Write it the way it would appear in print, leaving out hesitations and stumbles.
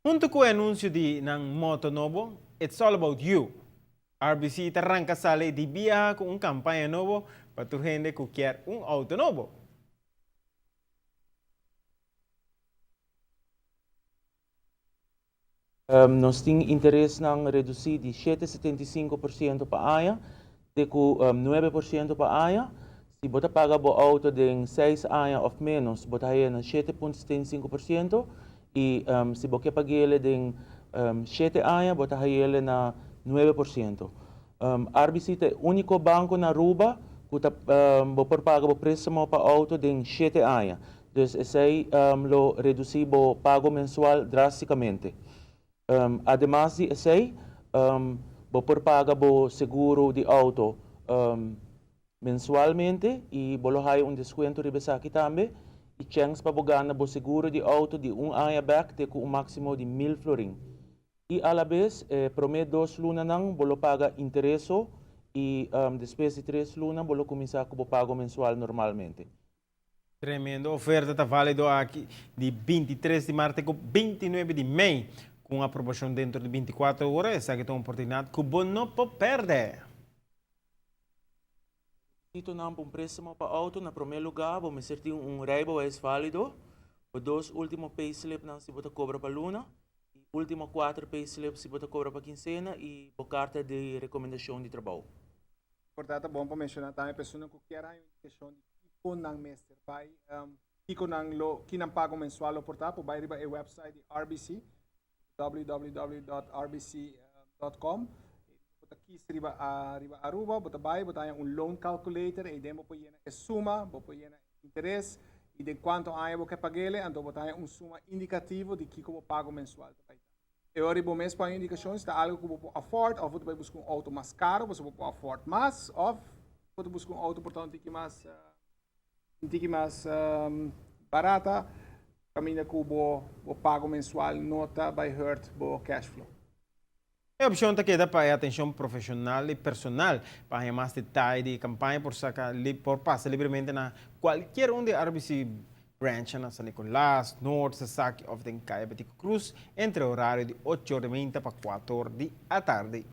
Hunto cu e anuncio di nan motto nobo, "It's all about you", RBC ta ranca sali di biaha cu un campaña nobo pa tur hende cu kier un auto nobo. Nos tin interesnan reduci di 7,75% pa aña te cu 9% pa aña. Si bo ta paga bo auto den 6 aña of menos, bo ta haya na 7,75% y si bo kier pag'e den 7 aña, bo ta haya na 9%. RBC ta e unico banco na Aruba cu ta, bo por paga bo prestamo pa auto den 7 aña. Dus esey lo reduci bo pago mensual drasticamente. Ademas di esey, bo por paga bo seguro di auto mensualmente y bo lo haya un descuento riba esaki tambe y chance pa bo gana bo seguro di auto di un aña bek te cu un maximo di 1000 florin. Y a la vez, prome 2 lunanan bo lo paga interes so y despues di 3 luna bo lo cuminsa cu bo pago mensual normalmente. Tremendo oferta ta valido aki di 23 di maart te 29 di mei, cu aprobacion den di 24 ora. Esaki ta un oportunidad cu bo no por perde. Ito na un prestamo pa auto, na prome lugar, bo mester tin un rijbewijs valido, bo dos ultimo payslip nan si bo ta cobra pa luna, y ultimo cuater payslip si bo ta cobra pa quincena y bo carta di recomendacion di trabou. Importante, bon pa menciona tambe, persona cu kier un indicacion di kico nan mester bay, kico nan lo, ki nan pago mensual lo por ta, por bay riba e website di RBC, www.rbc.com. Bo ta kies riba Aruba, bo ta bay, bo ta un loan calculator y den bo por yena e suma, bo por yena interes y di cuanto aña bo kier pag'e, anto bo ta un suma indicativo di kico bo pago mensual ta bay. E ora bo mes pa indicacion ta algo cu bo por afford, of bo busca un auto mas caro, bo por afford mas, of bo busca un auto por ta un tiki mas barata, caminda cu bo pago mensual no ta bay hurt bo cash flow. E opcion ta keda pa atencion profesional y personal. Pa mas detaye di campaña por saca, por pasa libremente na cualkier un di RBC branch na San Nicolas, Noord, Sasaki of den Caya Betico Croes entre horario di 8 or di mainta pa 4 or di atardi.